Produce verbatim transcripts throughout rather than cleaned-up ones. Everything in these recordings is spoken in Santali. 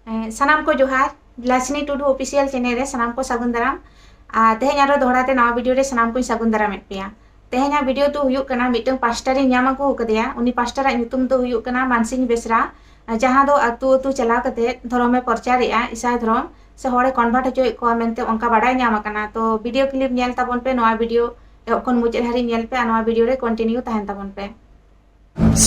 ᱮᱸ, ᱥᱟᱱᱟᱢ ᱠᱚ ᱡᱚᱦᱟᱨ᱾ ᱵᱤᱞᱟᱥᱤᱱᱤ ᱴᱩᱰᱩ ᱚᱯᱷᱤᱥᱤᱭᱟᱞ ᱪᱮᱱᱮᱞ ᱨᱮ ᱥᱟᱱᱟᱢ ᱠᱚ ᱥᱟᱹᱜᱩᱱ ᱫᱟᱨᱟᱢ᱾ ᱟᱨ ᱛᱮᱦᱮᱧ ᱟᱨᱚ ᱫᱚᱦᱲᱟ ᱛᱮ ᱱᱟᱣᱟ ᱵᱷᱤᱰᱤᱭᱳ ᱨᱮ ᱥᱟᱱᱟᱢ ᱠᱚᱧ ᱥᱟᱹᱜᱩᱱ ᱫᱟᱨᱟᱢᱮᱫ ᱯᱮᱭᱟ᱾ ᱛᱮᱦᱮᱧᱟᱜ ᱵᱷᱤᱰᱤᱭᱳ ᱫᱚ ᱦᱩᱭᱩᱜ ᱠᱟᱱᱟ, ᱢᱤᱫᱴᱟᱝ ᱯᱟᱥᱴᱟᱨᱤᱧ ᱧᱟᱢ ᱟᱹᱜᱩ ᱟᱠᱟᱫᱮᱭᱟ᱾ ᱩᱱᱤ ᱯᱟᱥᱴᱟᱨᱟᱜ ᱧᱩᱛᱩᱢ ᱫᱚ ᱦᱩᱭᱩᱜ ᱠᱟᱱᱟ ᱢᱟᱱᱥᱤᱝ ᱵᱮᱥᱨᱟ, ᱡᱟᱦᱟᱸ ᱫᱚ ᱟᱹᱛᱩ ᱟᱹᱛᱩ ᱪᱟᱞᱟᱣ ᱠᱟᱛᱮ ᱫᱷᱚᱨᱚᱢᱮ ᱯᱨᱚᱪᱟᱨᱮᱜᱼᱟ, ᱤᱥᱟᱭ ᱫᱷᱚᱨᱚᱢ, ᱥᱮ ᱦᱚᱲᱮ ᱠᱚᱱᱵᱷᱟᱨᱴ ᱦᱚᱪᱚᱭᱮᱫ ᱠᱚᱣᱟ ᱢᱮᱱᱛᱮ ᱚᱱᱠᱟ ᱵᱟᱰᱟᱭ ᱧᱟᱢ ᱟᱠᱟᱱᱟ᱾ ᱛᱚ ᱵᱷᱤᱰᱤᱭᱳ ᱠᱞᱤᱯ ᱧᱮᱞ ᱛᱟᱵᱚᱱ ᱯᱮ, ᱱᱚᱣᱟ ᱵᱷᱤᱰᱤᱭᱳ ᱮᱦᱚᱵ ᱠᱷᱚᱱ ᱢᱩᱪᱟᱹᱫ ᱦᱟᱹᱨᱤᱡ ᱧᱮᱞ ᱯᱮ ᱟᱨ ᱱᱚᱣᱟ ᱵᱷᱤᱰᱤᱭᱳ ᱨᱮ ᱠᱚᱱᱴᱤᱱᱤᱭᱩ ᱛᱟᱦᱮᱱ ᱛᱟᱵᱚᱱ ᱯᱮ᱾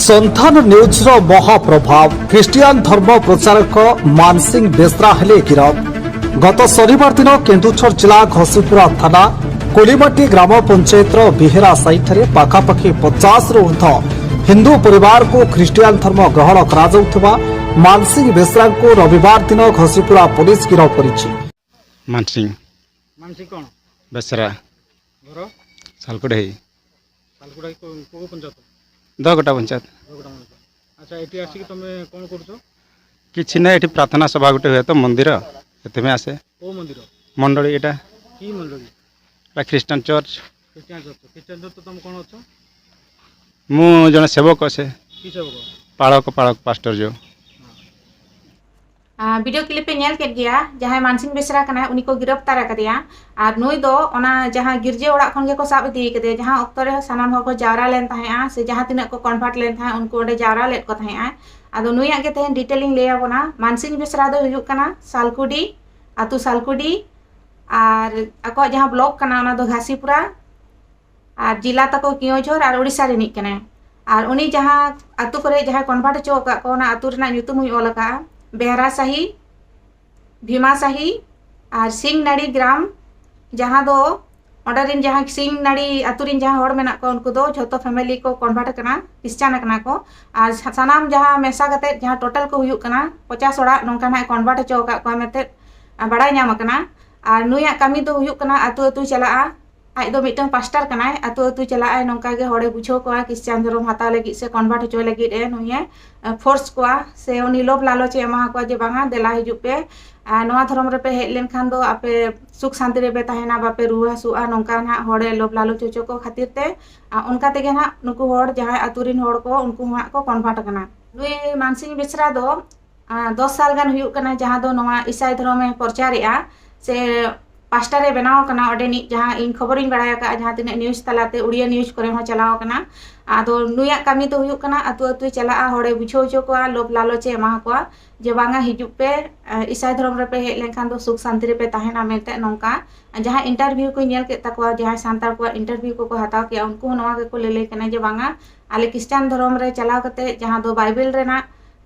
ସନ୍ଧାନ ନ୍ୟୁଜ୍ର ମହାପ୍ରଭାବ। ଖ୍ରୀଷ୍ଟିଆନ ଧର୍ମ ପ୍ରଚାରକ ମାନସିଂ ବେସ୍ରା ହେଲେ ଗିରଫ। ଗତ ଶନିବାର ଦିନ କେନ୍ଦୁଝର ଜିଲ୍ଲା ଘସିପୁରା ଥାନା କୋଲିମାଟି ଗ୍ରାମ ପଞ୍ଚାୟତର ବିହେରା ସାହିଠାରେ ପାଖାପାଖି ପଚାଶରୁ ଊର୍ଦ୍ଧ୍ୱ ହିନ୍ଦୁ ପରିବାରକୁ ଖ୍ରୀଷ୍ଟିଆନ ଧର୍ମ ଗ୍ରହଣ କରାଯାଉଥିବା ମାନସିଂ ବେସ୍ରାଙ୍କୁ ରବିବାର ଦିନ ଘସିପୁରା ପୋଲିସ ଗିରଫ କରିଛି। ମାନସିଂ ମାନସିଂ କ'ଣ? ବେସ୍ରା, ଘର? ସାଲକୁଡେହି। ସାଲକୁଡା କୋଉ କୋଉ ପଞ୍ଚାୟତ? ଦହଗଟା ପଞ୍ଚାୟତ। ଦହଗଟା ପଞ୍ଚାୟତ। ଆଚ୍ଛା, ଏଠି ଆସିକି ତମେ କ'ଣ କରୁଛ? କିଛି ନାହିଁ, ଏଠି ପ୍ରାର୍ଥନା ସଭା ଗୋଟେ ହୁଏ ତ ମନ୍ଦିର, ସେଥିପାଇଁ ଆସେ। କୋଉ ମନ୍ଦିର? ମଣ୍ଡଳୀ ଏଇଟା, କି ମଣ୍ଡଳୀ? ଏଇଟା Christian church. Christian church. Christian church ତମେ କ'ଣ ଅଛ? ମୁଁ ଜଣେ ସେବକ, ସେ କି ସେବକ? ପାଳକ, ପାଳକ ପାଷ୍ଟର ଯୋଉ। ᱟᱨ ᱵᱷᱤᱰᱤᱭᱳ ᱠᱞᱤᱯ ᱯᱮ ᱧᱮᱞ ᱠᱮᱫ ᱜᱮᱭᱟ, ᱡᱟᱦᱟᱸᱭ ᱢᱟᱱᱥᱤᱝ ᱵᱮᱥᱨᱟ ᱠᱟᱱᱟᱭ, ᱩᱱᱤ ᱠᱚ ᱜᱤᱨᱟᱯᱛᱟᱨ ᱟᱠᱟᱫᱮᱭᱟ᱾ ᱟᱨ ᱱᱩᱭ ᱫᱚ ᱚᱱᱟ ᱡᱟᱦᱟᱸ ᱜᱤᱨᱡᱟᱹ ᱚᱲᱟᱜ ᱠᱷᱚᱱ ᱜᱮᱠᱚ ᱥᱟᱵ ᱤᱫᱤ ᱠᱟᱫᱮᱭᱟ, ᱡᱟᱦᱟᱸ ᱚᱠᱛᱚ ᱨᱮ ᱥᱟᱱᱟᱢ ᱦᱚᱲ ᱠᱚ ᱡᱟᱣᱨᱟ ᱞᱮᱱ ᱛᱟᱦᱮᱸᱜᱼᱟ, ᱥᱮ ᱡᱟᱦᱟᱸ ᱛᱤᱱᱟᱹᱜ ᱠᱚ ᱠᱚᱱᱵᱷᱟᱨᱴ ᱞᱮᱱ ᱛᱟᱦᱮᱸᱜ, ᱩᱱᱠᱩ ᱚᱸᱰᱮ ᱡᱟᱣᱨᱟ ᱞᱮᱫ ᱠᱚ ᱛᱟᱦᱮᱸᱜᱼᱟ᱾ ᱟᱫᱚ ᱱᱩᱭᱟᱜ ᱜᱮ ᱛᱮᱦᱮᱧ ᱰᱤᱴᱮᱞ ᱤᱧ ᱞᱟᱹᱭ ᱟᱵᱚᱱᱟ᱾ ᱢᱟᱱᱥᱤᱝ ᱵᱮᱥᱨᱟ ᱫᱚᱭ ᱦᱩᱭᱩᱜ ᱠᱟᱱᱟ ᱥᱟᱞᱠᱩᱰᱤ, ᱟᱹᱛᱩ ᱥᱟᱞᱠᱩᱰᱤ, ᱟᱨ ᱟᱠᱚᱣᱟᱜ ᱡᱟᱦᱟᱸ ᱵᱞᱚᱠ ᱠᱟᱱᱟ, ᱚᱱᱟ ᱫᱚ ᱜᱷᱟᱥᱤᱯᱩᱨᱟ, ᱟᱨ ᱡᱮᱞᱟ ᱛᱟᱠᱚ ᱠᱮᱣᱚᱱᱡᱷᱚᱨ, ᱟᱨ ᱳᱰᱤᱥᱟ ᱨᱤᱱᱤᱡ ᱠᱟᱱᱟᱭ᱾ ᱟᱨ ᱩᱱᱤ ᱡᱟᱦᱟᱸ ᱟᱹᱛᱩ ᱠᱚᱨᱮ ᱡᱟᱦᱟᱸᱭ ᱠᱚᱱᱵᱷᱟᱨᱴ ᱦᱚᱪᱚ ᱟᱠᱟᱫ ᱠᱚ, ᱚᱱᱟ ᱟᱹᱛᱩ ᱨᱮᱱᱟᱜ ᱧᱩᱛᱩᱢ ᱦᱚᱧ ᱚᱞ ᱟᱠᱟᱫᱼᱟ, ᱵᱮᱦᱨᱟ ᱥᱟᱦᱤ, ᱵᱷᱤᱢᱟ ᱥᱟᱦᱤ ᱟᱨ ᱥᱤᱝᱱᱟᱲᱤ ᱜᱨᱟᱢ, ᱡᱟᱦᱟᱸ ᱫᱚ ᱚᱸᱰᱮ ᱨᱮᱱ ᱡᱟᱦᱟᱸ ᱥᱤᱝᱱᱟᱲᱤ ᱟᱹᱛᱩ ᱨᱮᱱ ᱡᱟᱦᱟᱸ ᱦᱚᱲ ᱢᱮᱱᱟᱜ ᱠᱚᱣᱟ, ᱩᱱᱠᱩ ᱫᱚ ᱡᱷᱚᱛᱚ ᱯᱷᱮᱢᱮᱞᱤ ᱠᱚ ᱠᱚᱱᱵᱷᱟᱨᱴ ᱟᱠᱟᱱᱟ, ᱠᱷᱨᱤᱥᱪᱟᱱ ᱟᱠᱟᱱᱟ ᱠᱚ᱾ ᱟᱨ ᱥᱟ- ᱥᱟᱱᱟᱢ ᱡᱟᱦᱟᱸ ᱢᱮᱥᱟ ᱠᱟᱛᱮ ᱡᱟᱦᱟᱸ ᱴᱳᱴᱟᱞ ᱠᱚ ᱦᱩᱭᱩᱜ ᱠᱟᱱᱟ ᱯᱚᱪᱟᱥ ᱚᱲᱟᱜ, ᱱᱚᱝᱠᱟ ᱱᱟᱜ ᱠᱚᱱᱵᱷᱟᱨᱴ ᱦᱚᱪᱚ ᱟᱠᱟᱫ ᱠᱚᱣᱟ ᱢᱮᱱᱛᱮ ᱵᱟᱲᱟᱭ ᱧᱟᱢ ᱟᱠᱟᱱᱟ᱾ ᱟᱨ ᱱᱩᱭᱟᱜ ᱠᱟᱹᱢᱤ ᱫᱚ ᱦᱩᱭᱩᱜ ᱠᱟᱱᱟ ᱟᱹᱛᱩ ᱟᱹᱛᱩ ᱪᱟᱞᱟᱜᱼᱟ᱾ ᱟᱡ ᱫᱚ ᱢᱤᱫᱴᱟᱝ ᱯᱟᱥᱴᱟᱨ ᱠᱟᱱᱟᱭ, ᱟᱹᱛᱩ ᱟᱹᱛᱩ ᱪᱟᱞᱟᱜ ᱟᱭ, ᱱᱚᱝᱠᱟ ᱜᱮ ᱦᱚᱲᱮ ᱵᱩᱡᱷᱟᱹᱣ ᱠᱚᱣᱟ ᱠᱷᱨᱤᱥᱪᱟᱱ ᱫᱷᱚᱨᱚᱢ ᱦᱟᱛᱟᱣ ᱞᱟᱹᱜᱤᱫ ᱥᱮ ᱠᱚᱱᱵᱷᱟᱨᱴ ᱦᱚᱪᱚᱭ ᱞᱟᱹᱜᱤᱫ ᱮ ᱱᱩᱭᱮ ᱯᱷᱳᱨᱥ ᱠᱚᱣᱟ, ᱥᱮ ᱩᱱᱤ ᱞᱳᱵᱷ ᱞᱟᱞᱚᱪ ᱮ ᱮᱢᱟ ᱠᱚᱣᱟ ᱡᱮ ᱵᱟᱝᱟ, ᱫᱮᱞᱟ ᱦᱤᱡᱩᱜ ᱯᱮ, ᱟᱨ ᱱᱚᱣᱟ ᱫᱷᱚᱨᱚᱢ ᱨᱮᱯᱮ ᱦᱮᱡ ᱞᱮᱱᱠᱷᱟᱱ ᱫᱚ ᱟᱯᱮ ᱥᱩᱠ ᱥᱟᱱᱛᱤ ᱨᱮᱯᱮ ᱛᱟᱦᱮᱱᱟ, ᱵᱟᱯᱮ ᱨᱩᱣᱟᱹ ᱦᱟᱹᱥᱩᱜᱼᱟ, ᱱᱚᱝᱠᱟ ᱱᱟᱦᱟᱜ ᱦᱚᱲᱮ ᱞᱳᱵᱷ ᱞᱟᱞᱚᱪ ᱦᱚᱪᱚ ᱠᱚ ᱠᱷᱟᱹᱛᱤᱨ ᱛᱮ, ᱟᱨ ᱚᱱᱠᱟ ᱛᱮᱜᱮ ᱱᱟᱦᱟᱜ ᱱᱩᱠᱩ ᱦᱚᱲ ᱡᱟᱦᱟᱸᱭ ᱟᱹᱛᱩ ᱨᱮᱱ ᱦᱚᱲ ᱠᱚ, ᱩᱱᱠᱩ ᱦᱚᱸ ᱦᱟᱸᱜ ᱠᱚ ᱠᱚᱱᱵᱷᱟᱨᱴ ᱟᱠᱟᱱᱟ᱾ ᱱᱩᱭ ᱢᱟᱱᱥᱤᱝ ᱵᱮᱥᱨᱟ ᱫᱚ ᱟᱨ ᱫᱚᱥ ᱥᱟᱞ ᱜᱟᱱ ᱦᱩᱭᱩᱜ ᱠᱟᱱᱟ, ᱡᱟᱦᱟᱸ ᱫᱚ ᱱᱚᱣᱟ ᱤᱥᱟᱭ ᱫᱷᱚᱨᱚᱢᱮ ᱯᱨᱚᱪᱟᱨᱮᱜᱼᱟ, ᱥᱮ ᱯᱟᱥᱴᱟᱨᱮ ᱵᱮᱱᱟᱣ ᱟᱠᱟᱱᱟ᱾ ᱚᱸᱰᱮᱱᱤᱡ ᱡᱟᱦᱟᱸ ᱤᱧ ᱠᱷᱚᱵᱚᱨᱤᱧ ᱵᱟᱲᱟᱭ ᱟᱠᱟᱫᱼᱟ, ᱡᱟᱦᱟᱸ ᱛᱤᱱᱟᱹᱜ ᱱᱤᱭᱩᱡᱽ ᱛᱟᱞᱟᱛᱮ ᱩᱲᱤᱭᱟ ᱱᱤᱭᱩᱡᱽ ᱠᱚᱨᱮ ᱦᱚᱸ ᱪᱟᱞᱟᱣ ᱟᱠᱟᱱᱟ᱾ ᱟᱫᱚ ᱱᱩᱭᱟᱜ ᱠᱟᱹᱢᱤ ᱫᱚ ᱦᱩᱭᱩᱜ ᱠᱟᱱᱟ, ᱟᱹᱛᱩ ᱟᱹᱛᱩᱭ ᱪᱟᱞᱟᱜᱼᱟ, ᱦᱚᱲᱮ ᱵᱩᱡᱷᱟᱹᱣ ᱦᱚᱪᱚ ᱠᱚᱣᱟ, ᱞᱳᱵᱷ ᱞᱟᱞᱚᱪ ᱮ ᱮᱢᱟ ᱠᱚᱣᱟ, ᱡᱮ ᱵᱟᱝᱟ, ᱦᱤᱡᱩᱜ ᱯᱮ, ᱮ, ᱤᱥᱟᱭ ᱫᱷᱚᱨᱚᱢ ᱨᱮᱯᱮ ᱦᱮᱡ ᱞᱮᱱᱠᱷᱟᱱ ᱫᱚ ᱥᱩᱠ ᱥᱟᱱᱛᱤ ᱨᱮᱯᱮ ᱛᱟᱦᱮᱱᱟ ᱢᱮᱱᱛᱮ, ᱱᱚᱝᱠᱟ᱾ ᱡᱟᱦᱟᱸ ᱤᱱᱴᱟᱨᱵᱷᱤᱭᱩ ᱠᱚᱧ ᱧᱮᱞ ᱠᱮᱫ ᱛᱟᱠᱚᱣᱟ, ᱡᱟᱦᱟᱸᱭ ᱥᱟᱱᱛᱟᱲ ᱠᱚᱣᱟᱜ ᱤᱱᱴᱟᱨᱵᱷᱤᱭᱩ ᱠᱚᱠᱚ ᱦᱟᱛᱟᱣ ᱠᱮᱜᱼᱟ, ᱩᱱᱠᱩ ᱦᱚᱸ ᱱᱚᱣᱟ ᱜᱮᱠᱚ ᱞᱟᱹᱞᱟᱹᱭ ᱠᱟᱱᱟ ᱡᱮ ᱵᱟᱝᱟ, ᱟᱞᱮ ᱠᱷᱨᱤᱥᱴᱟᱱ ᱫᱷᱚᱨᱚᱢ ᱨᱮ ᱪᱟᱞᱟᱣ ᱠᱟᱛᱮ ᱡᱟᱦᱟᱸ ᱫᱚ ᱵᱟᱭᱵᱮᱞ ᱨᱮᱱᱟᱜ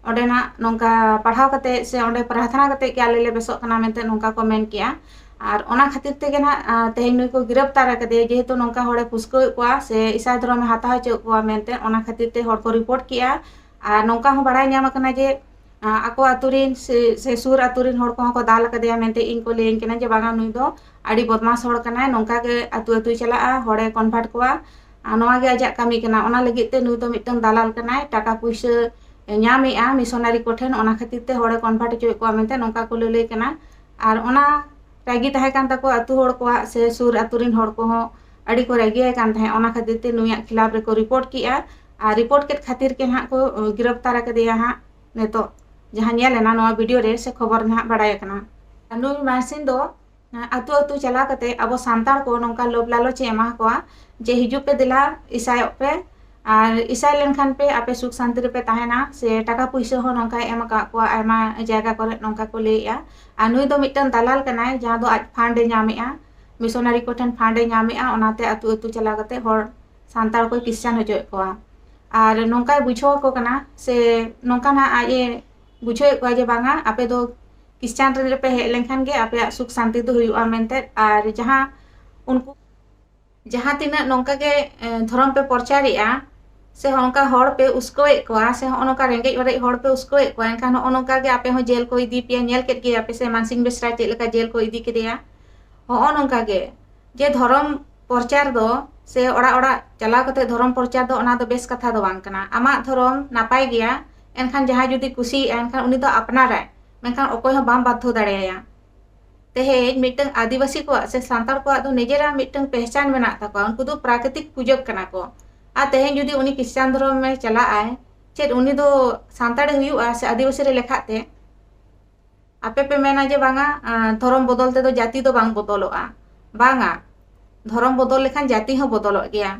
ᱚᱸᱰᱮᱱᱟᱜ ᱱᱚᱝᱠᱟ ᱯᱟᱲᱦᱟᱣ ᱠᱟᱛᱮ ᱥᱮ ᱚᱸᱰᱮ ᱯᱨᱟᱨᱛᱷᱱᱟ ᱠᱟᱛᱮ ᱜᱮ ᱟᱞᱮ ᱞᱮ ᱵᱮᱥᱚᱜ ᱠᱟᱱᱟ ᱢᱮᱱᱛᱮ ᱱᱚᱝᱠᱟ ᱠᱚ ᱢᱮᱱ ᱠᱮᱜᱼᱟ᱾ ᱟᱨ ᱚᱱᱟ ᱠᱷᱟᱹᱛᱤᱨ ᱛᱮᱜᱮ ᱱᱟᱦᱟᱜ, ᱟ, ᱛᱮᱦᱮᱧ ᱱᱩᱭ ᱠᱚ ᱜᱤᱨᱟᱯᱛᱟᱨ ᱟᱠᱟᱫᱮᱭᱟ, ᱡᱮᱦᱮᱛᱩ ᱱᱚᱝᱠᱟ ᱦᱚᱲᱮ ᱯᱷᱩᱥᱠᱟᱹᱣᱮᱫ ᱠᱚᱣᱟ ᱥᱮ ᱤᱥᱟᱭ ᱫᱷᱚᱨᱚᱢᱮ ᱦᱟᱛᱟᱣ ᱦᱚᱪᱚᱭᱮᱫ ᱠᱚᱣᱟ ᱢᱮᱱᱛᱮ, ᱚᱱᱟ ᱠᱷᱟᱹᱛᱤᱨ ᱛᱮ ᱦᱚᱲ ᱠᱚ ᱨᱤᱯᱳᱨᱴ ᱠᱮᱜᱼᱟ᱾ ᱟᱨ ᱱᱚᱝᱠᱟ ᱦᱚᱸ ᱵᱟᱲᱟᱭ ᱧᱟᱢ ᱟᱠᱟᱱᱟ ᱡᱮ, ᱟ, ᱟᱠᱚ ᱟᱛᱳ ᱨᱮᱱ ᱥᱮ, ᱥᱮ ᱥᱩᱨ ᱟᱛᱳ ᱨᱮᱱ ᱦᱚᱲ ᱠᱚᱦᱚᱸ ᱠᱚ ᱫᱟᱞ ᱟᱠᱟᱫᱮᱭᱟ ᱢᱮᱱᱛᱮ ᱤᱧ ᱠᱚ ᱞᱟᱹᱭᱟᱹᱧ ᱠᱟᱱᱟ ᱡᱮ ᱵᱟᱝᱟ, ᱱᱩᱭ ᱫᱚ ᱟᱹᱰᱤ ᱵᱚᱫᱢᱟᱥ ᱦᱚᱲ ᱠᱟᱱᱟᱭ, ᱱᱚᱝᱠᱟ ᱜᱮ ᱟᱛᱳ ᱟᱛᱳᱭ ᱪᱟᱞᱟᱜᱼᱟ, ᱦᱚᱲᱮ ᱠᱚᱱᱵᱷᱟᱨᱴ ᱠᱚᱣᱟ᱾ ᱟᱨ ᱱᱚᱣᱟ ᱜᱮ ᱟᱡᱟᱜ ᱠᱟᱹᱢᱤ ᱠᱟᱱᱟ᱾ ᱚᱱᱟ ᱞᱟᱹᱜᱤᱫ ᱛᱮ ᱱᱩᱭ ᱫᱚ ᱢᱤᱫᱴᱟᱝ ᱫᱟᱞᱟᱞ ᱠᱟᱱᱟᱭ, ᱴᱟᱠᱟ ᱯᱩᱭᱥᱟᱹ ᱧᱟᱢᱮᱜᱼᱟ ᱢᱤᱥᱚᱱᱟᱨᱤ ᱠᱚᱴᱷᱮᱱ, ᱚᱱᱟ ᱠᱷᱟᱹᱛᱤᱨ ᱛᱮ ᱦᱚᱲᱮ ᱠᱚᱱᱵᱷᱟᱨᱴ ᱦᱚᱪᱚᱭᱮᱫ ᱠᱚᱣᱟ ᱢᱮᱱᱛᱮ ᱱᱚᱝᱠᱟ ᱠᱚ ᱞᱟᱹᱞᱟᱹᱭ ᱠᱟᱱᱟ᱾ ᱟᱨ ᱚᱱᱟ ᱨᱟᱹᱜᱤ ᱛᱟᱦᱮᱸ ᱠᱟᱱ ᱛᱟᱠᱚᱣᱟ ᱟᱹᱛᱩ ᱦᱚᱲ ᱠᱚᱣᱟᱜ, ᱥᱮ ᱥᱩᱨ ᱟᱹᱛᱩ ᱨᱮᱱ ᱦᱚᱲ ᱠᱚᱦᱚᱸ ᱟᱹᱰᱤ ᱠᱚ ᱨᱟᱹᱜᱤᱭᱟᱭ ᱠᱟᱱ ᱛᱟᱦᱮᱸᱫ᱾ ᱚᱱᱟ ᱠᱷᱟᱹᱛᱤᱨ ᱛᱮ ᱱᱩᱭᱟᱜ ᱠᱷᱤᱞᱟᱯ ᱨᱮᱠᱚ ᱨᱤᱯᱳᱨᱴ ᱠᱮᱜᱼᱟ᱾ ᱟᱨ ᱨᱤᱯᱳᱨᱴ ᱠᱮᱫ ᱠᱷᱟᱹᱛᱤᱨ ᱜᱮ ᱱᱟᱦᱟᱜ ᱠᱚ, ᱚ, ᱜᱤᱨᱟᱯᱛᱟᱨ ᱟᱠᱟᱫᱮᱭᱟ ᱦᱟᱸᱜ᱾ ᱱᱤᱛᱚᱜ ᱡᱟᱦᱟᱸ ᱧᱮᱞ ᱮᱱᱟ ᱱᱚᱣᱟ ᱵᱷᱤᱰᱤᱭᱳ ᱨᱮ ᱥᱮ ᱠᱷᱚᱵᱚᱨ ᱱᱟᱦᱟᱜ ᱵᱟᱲᱟᱭ ᱟᱠᱟᱱᱟ, ᱱᱩᱭ ᱢᱟᱨᱥᱤᱱ ᱫᱚ, ᱟ, ᱟᱹᱛᱩ ᱟᱹᱛᱩ ᱪᱟᱞᱟᱣ ᱠᱟᱛᱮ ᱟᱵᱚ ᱥᱟᱱᱛᱟᱲ ᱠᱚ ᱱᱚᱝᱠᱟ ᱞᱳᱵᱷ ᱞᱟᱞᱚᱪ ᱮ ᱮᱢᱟ ᱠᱚᱣᱟ ᱡᱮ ᱦᱤᱡᱩᱜ ᱯᱮ, ᱫᱮᱞᱟ ᱤᱥᱟᱭᱚᱜ ᱯᱮ, ᱟᱨ ᱤᱥᱟᱭ ᱞᱮᱱᱠᱷᱟᱱ ᱯᱮ ᱟᱯᱮ ᱥᱩᱠ ᱥᱟᱱᱛᱤ ᱨᱮᱯᱮ ᱛᱟᱦᱮᱱᱟ, ᱥᱮ ᱴᱟᱠᱟ ᱯᱩᱭᱥᱟᱹ ᱦᱚᱸ ᱱᱚᱝᱠᱟᱭ ᱮᱢ ᱟᱠᱟᱫ ᱠᱚᱣᱟ ᱟᱭᱢᱟ ᱡᱟᱭᱜᱟ ᱠᱚᱨᱮ, ᱱᱚᱝᱠᱟ ᱠᱚ ᱞᱟᱹᱭᱮᱜᱼᱟ᱾ ᱟᱨ ᱱᱩᱭ ᱫᱚ ᱢᱤᱫᱴᱟᱝ ᱫᱟᱞᱟᱞ ᱠᱟᱱᱟᱭ, ᱡᱟᱦᱟᱸ ᱫᱚ ᱟᱡ ᱯᱷᱟᱱᱰ ᱮ ᱧᱟᱢᱮᱜᱼᱟ, ᱢᱤᱥᱚᱱᱟᱨᱤ ᱠᱚᱴᱷᱮᱱ ᱯᱷᱟᱱᱰ ᱮ ᱧᱟᱢᱮᱜᱼᱟ, ᱚᱱᱟᱛᱮ ᱟᱹᱛᱩ ᱟᱹᱛᱩ ᱪᱟᱞᱟᱣ ᱠᱟᱛᱮ ᱦᱚᱲ ᱥᱟᱱᱛᱟᱲ ᱠᱚᱭ ᱠᱷᱨᱤᱥᱪᱟᱱ ᱦᱚᱪᱚᱭᱮᱫ ᱠᱚᱣᱟ᱾ ᱟᱨ ᱱᱚᱝᱠᱟᱭ ᱵᱩᱡᱷᱟᱹᱣ ᱟᱠᱚ ᱠᱟᱱᱟ, ᱥᱮ ᱱᱚᱝᱠᱟ ᱱᱟᱜ ᱟᱡ ᱮ ᱵᱩᱡᱷᱟᱹᱣᱮᱫ ᱠᱚᱣᱟ ᱡᱮ ᱵᱟᱝᱟ, ᱟᱯᱮ ᱫᱚ ᱠᱷᱨᱤᱥᱪᱟᱱ ᱨᱮᱯᱮ ᱦᱮᱡ ᱞᱮᱱᱠᱷᱟᱱ ᱜᱮ ᱟᱯᱮᱭᱟᱜ ᱥᱩᱠ ᱥᱟᱱᱛᱤ ᱫᱚ ᱦᱩᱭᱩᱜᱼᱟ ᱢᱮᱱᱛᱮ᱾ ᱟᱨ ᱡᱟᱦᱟᱸ ᱩᱱᱠᱩ, ᱡᱟᱦᱟᱸ ᱛᱤᱱᱟᱹᱜ ᱱᱚᱝᱠᱟ ᱜᱮ, ᱮ, ᱫᱷᱚᱨᱚᱢ ᱯᱮ ᱯᱨᱚᱪᱟᱨᱮᱜᱼᱟ, ᱥᱮ ᱦᱚᱸᱜᱼᱚ ᱱᱚᱝᱠᱟ ᱦᱚᱲ ᱯᱮ ᱩᱥᱠᱟᱹᱣᱮᱫ ᱠᱚᱣᱟ, ᱥᱮ ᱦᱚᱸᱜᱼᱚ ᱱᱚᱝᱠᱟ ᱨᱮᱸᱜᱮᱡ ᱚᱨᱮᱡ ᱦᱚᱲ ᱯᱮ ᱩᱥᱠᱟᱹᱣᱮᱫ ᱠᱚᱣᱟ, ᱮᱱᱠᱷᱟᱱ ᱦᱚᱸᱜᱼᱚ ᱱᱚᱝᱠᱟ ᱜᱮ ᱟᱯᱮ ᱦᱚᱸ ᱡᱮᱞ ᱠᱚ ᱤᱫᱤ ᱯᱮᱭᱟ᱾ ᱧᱮᱞ ᱠᱮᱫ ᱜᱮᱭᱟ ᱯᱮ ᱥᱮ ᱢᱟᱱᱥᱤᱝ ᱵᱮᱥᱨᱟ ᱪᱮᱫ ᱞᱮᱠᱟ ᱡᱮᱞ ᱠᱚ ᱤᱫᱤ ᱠᱮᱫᱮᱭᱟ? ᱦᱚᱸᱜᱼᱚ ᱱᱚᱝᱠᱟ ᱜᱮ, ᱡᱮ ᱫᱷᱚᱨᱚᱢ ᱯᱨᱚᱪᱟᱨ ᱫᱚ, ᱥᱮ ᱚᱲᱟᱜ ᱚᱲᱟᱜ ᱪᱟᱞᱟᱣ ᱠᱟᱛᱮ ᱫᱷᱚᱨᱚᱢ ᱯᱨᱚᱪᱟᱨ ᱫᱚ, ᱚᱱᱟ ᱫᱚ ᱵᱮᱥ ᱠᱟᱛᱷᱟ ᱫᱚ ᱵᱟᱝ ᱠᱟᱱᱟ᱾ ᱟᱢᱟᱜ ᱫᱷᱚᱨᱚᱢ ᱱᱟᱯᱟᱭ ᱜᱮᱭᱟ, ᱮᱱᱠᱷᱟᱱ ᱡᱟᱦᱟᱸᱭ ᱡᱩᱫᱤ ᱠᱩᱥᱤᱭᱟᱜᱼᱟ, ᱮᱱᱠᱷᱟᱱ ᱩᱱᱤ ᱫᱚ ᱟᱯᱱᱟᱨᱟᱭ, ᱢᱮᱱᱠᱷᱟᱱ ᱚᱠᱚᱭ ᱦᱚᱸ ᱵᱟᱢ ᱵᱟᱫᱽᱫᱷᱚ ᱫᱟᱲᱮᱭᱟᱭᱟ᱾ ᱛᱮᱦᱮᱧ ᱢᱤᱫᱴᱟᱝ ᱟᱹᱫᱤᱵᱟᱹᱥᱤ ᱠᱚᱣᱟᱜ ᱥᱮ ᱥᱟᱱᱛᱟᱲ ᱠᱚᱣᱟᱜ ᱫᱚ ᱱᱤᱡᱮᱨᱟᱜ ᱢᱤᱫᱴᱟᱝ ᱯᱮᱦᱪᱟᱱ ᱢᱮᱱᱟᱜ ᱛᱟᱠᱚᱣᱟ, ᱩᱱᱠᱩ ᱫᱚ ᱯᱨᱟᱠᱨᱤᱛᱤᱠ ᱯᱩᱡᱟᱹ ᱠᱟᱱᱟ ᱠᱚ᱾ ᱟᱨ ᱛᱮᱦᱮᱧ ᱡᱩᱫᱤ ᱩᱱᱤ ᱠᱷᱨᱤᱥᱴᱟᱱ ᱫᱷᱚᱨᱚᱢᱮ ᱪᱟᱞᱟᱜ ᱟᱭ, ᱪᱮᱫ ᱩᱱᱤ ᱫᱚ ᱥᱟᱱᱛᱟᱲᱮ ᱦᱩᱭᱩᱜᱼᱟ ᱥᱮ ᱟᱹᱫᱤᱵᱟᱹᱥᱤ ᱨᱮ ᱞᱮᱠᱷᱟᱜ ᱛᱮ? ᱟᱯᱮ ᱯᱮ ᱢᱮᱱᱟ ᱡᱮ ᱵᱟᱝᱟ, ᱟᱸ, ᱫᱷᱚᱨᱚᱢ ᱵᱚᱫᱚᱞ ᱛᱮᱫᱚ ᱡᱟᱹᱛᱤ ᱫᱚ ᱵᱟᱝ ᱵᱚᱫᱚᱞᱚᱜᱼᱟ᱾ ᱵᱟᱝᱟ, ᱫᱷᱚᱨᱚᱢ ᱵᱚᱫᱚᱞ ᱞᱮᱠᱷᱟᱱ ᱡᱟᱹᱛᱤ ᱦᱚᱸ ᱵᱚᱫᱚᱞᱚᱜ ᱜᱮᱭᱟ᱾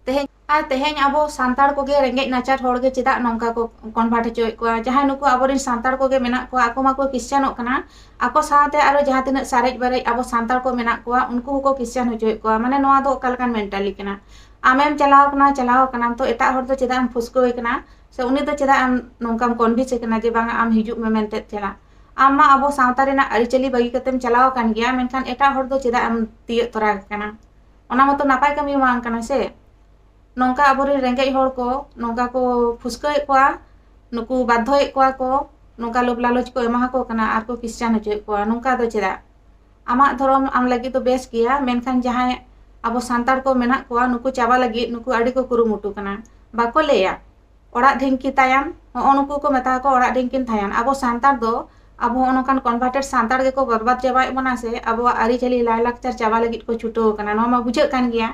ᱛᱮᱦᱮᱧ, ᱟᱨ ᱛᱮᱦᱮᱧ ᱟᱵᱚ ᱥᱟᱱᱛᱟᱲ ᱠᱚᱜᱮ ᱨᱮᱸᱜᱮᱡ ᱱᱟᱪᱟᱨ ᱦᱚᱲ ᱜᱮ ᱪᱮᱫᱟᱜ ᱱᱚᱝᱠᱟ ᱠᱚ convert ᱦᱚᱪᱚᱭᱮᱫ ᱠᱚᱣᱟ? ᱡᱟᱦᱟᱸᱭ ᱱᱩᱠᱩ ᱟᱵᱚᱨᱮᱱ ᱥᱟᱱᱛᱟᱲ ᱠᱚᱜᱮ ᱢᱮᱱᱟᱜ ᱠᱚᱣᱟ, ᱟᱠᱚ ᱢᱟᱠᱚ ᱠᱷᱨᱤᱥᱪᱟᱱᱚᱜ ᱠᱟᱱᱟ, ᱟᱠᱚ ᱥᱟᱶᱛᱮ ᱟᱨᱚ ᱡᱟᱦᱟᱸ ᱛᱤᱱᱟᱹᱜ ᱥᱟᱨᱮᱡ ᱵᱟᱨᱮᱡ ᱟᱵᱚ ᱥᱟᱱᱛᱟᱲ ᱠᱚ ᱢᱮᱱᱟᱜ ᱠᱚᱣᱟ, ᱩᱱᱠᱩ ᱦᱚᱸᱠᱚ ᱠᱷᱨᱤᱥᱪᱟᱱ ᱦᱚᱪᱚᱭᱮᱫ ᱠᱚᱣᱟ᱾ ᱢᱟᱱᱮ ᱱᱚᱣᱟ ᱫᱚ ᱚᱠᱟ ᱞᱮᱠᱟᱱ mentality ᱠᱟᱱᱟ? ᱟᱢᱮᱢ ᱪᱟᱞᱟᱣ ᱠᱟᱱᱟ, ᱪᱟᱞᱟᱣ ᱠᱟᱱᱟᱢ, ᱛᱚ ᱮᱴᱟᱜ ᱦᱚᱲ ᱫᱚ ᱪᱮᱫᱟᱜ ᱮᱢ ᱯᱷᱩᱥᱠᱟᱹᱣᱮ ᱠᱟᱱᱟ? ᱥᱮ ᱩᱱᱤ ᱫᱚ ᱪᱮᱫᱟᱜ ᱮᱢ ᱱᱚᱝᱠᱟᱢ convince ᱮ ᱠᱟᱱᱟ ᱡᱮ ᱵᱟᱝᱟ ᱟᱢ ᱦᱤᱡᱩᱜ ᱢᱮ ᱢᱮᱱᱛᱮ ᱪᱟᱞᱟᱜ? ᱟᱢ ᱢᱟ ᱟᱵᱚ ᱥᱟᱶᱛᱟ ᱨᱮᱱᱟᱜ ᱟᱹᱨᱤᱪᱟᱹᱞᱤ ᱵᱟᱹᱜᱤ ᱠᱟᱛᱮᱢ ᱪᱟᱞᱟᱣ ᱟᱠᱟᱱ ᱜᱮᱭᱟ, ᱢᱮᱱᱠᱷᱟᱱ ᱮᱴᱟᱜ ᱦᱚᱲ ᱫᱚ ᱪᱮᱫᱟᱜ ᱮᱢ ᱛᱤᱭᱟᱹᱜ ᱛᱚᱨᱟ ᱠᱟᱱᱟ? ᱚᱱᱟ ᱢᱟᱛᱚ ᱱᱟᱯᱟᱭ ᱠᱟᱹᱢᱤ ᱵᱟᱝ ᱠᱟᱱᱟ ᱥᱮ᱾ ᱱᱚᱝᱠᱟ ᱟᱵᱚᱨᱮᱱ ᱨᱮᱸᱜᱮᱡ ᱦᱚᱲ ᱠᱚ ᱱᱚᱝᱠᱟ ᱠᱚ ᱯᱷᱩᱥᱠᱟᱹᱣᱮᱫ ᱠᱚᱣᱟ, ᱱᱩᱠᱩ ᱵᱟᱫᱽᱫᱷᱚᱭᱮᱫ ᱠᱚᱣᱟ ᱠᱚ, ᱱᱚᱝᱠᱟ ᱞᱳᱵᱷ ᱞᱟᱞᱚᱪ ᱠᱚ ᱮᱢᱟ ᱠᱚ ᱠᱟᱱᱟ ᱟᱨ ᱠᱚ ᱠᱷᱨᱤᱥᱪᱟᱱ ᱦᱚᱪᱚᱭᱮᱫ ᱠᱚᱣᱟ᱾ ᱱᱚᱝᱠᱟ ᱫᱚ ᱪᱮᱫᱟᱜ? ᱟᱢᱟᱜ ᱫᱷᱚᱨᱚᱢ ᱟᱢ ᱞᱟᱹᱜᱤᱫ ᱫᱚ ᱵᱮᱥ ᱜᱮᱭᱟ, ᱢᱮᱱᱠᱷᱟᱱ ᱡᱟᱦᱟᱸᱭ ᱟᱵᱚ ᱥᱟᱱᱛᱟᱲ ᱠᱚ ᱢᱮᱱᱟᱜ ᱠᱚᱣᱟ, ᱱᱩᱠᱩ ᱪᱟᱵᱟ ᱞᱟᱹᱜᱤᱫ ᱱᱩᱠᱩ ᱟᱹᱰᱤ ᱠᱚ ᱠᱩᱨᱩᱢᱩᱴᱩ ᱠᱟᱱᱟ᱾ ᱵᱟᱠᱚ ᱞᱟᱹᱭᱟ, "ᱚᱲᱟᱜ ᱰᱷᱤᱝᱠᱤ ᱛᱟᱭᱟᱱ", ᱦᱚᱸᱜᱼᱚ ᱱᱩᱠᱩ ᱠᱚ ᱢᱮᱛᱟ ᱠᱚᱣᱟ, "ᱚᱲᱟᱜ ᱰᱷᱤᱝᱠᱤᱱ ᱛᱟᱭᱟᱱ᱾" ᱟᱵᱚ ᱥᱟᱱᱛᱟᱲ ᱫᱚ, ᱟᱵᱚ ᱦᱚᱸᱜᱼᱚ ᱱᱚᱝᱠᱟᱱ converted ᱥᱟᱱᱛᱟᱲ ᱜᱮᱠᱚ ᱵᱚᱨᱵᱟᱫ ᱪᱟᱵᱟᱭᱮᱫ ᱵᱚᱱᱟ ᱥᱮ, ᱟᱵᱚᱣᱟᱜ ᱟᱹᱨᱤᱪᱟᱹᱞᱤ ᱞᱟᱭᱼᱞᱟᱠᱪᱟᱨ ᱪᱟᱵᱟ ᱞᱟᱹᱜᱤᱫ ᱠᱚ ᱪᱷᱩᱴᱟᱹᱣ ᱠᱟᱱᱟ, ᱱᱚᱣᱟ ᱢᱟ ᱵᱩᱡᱷᱟᱹᱜ ᱠᱟᱱ ᱜᱮᱭᱟ᱾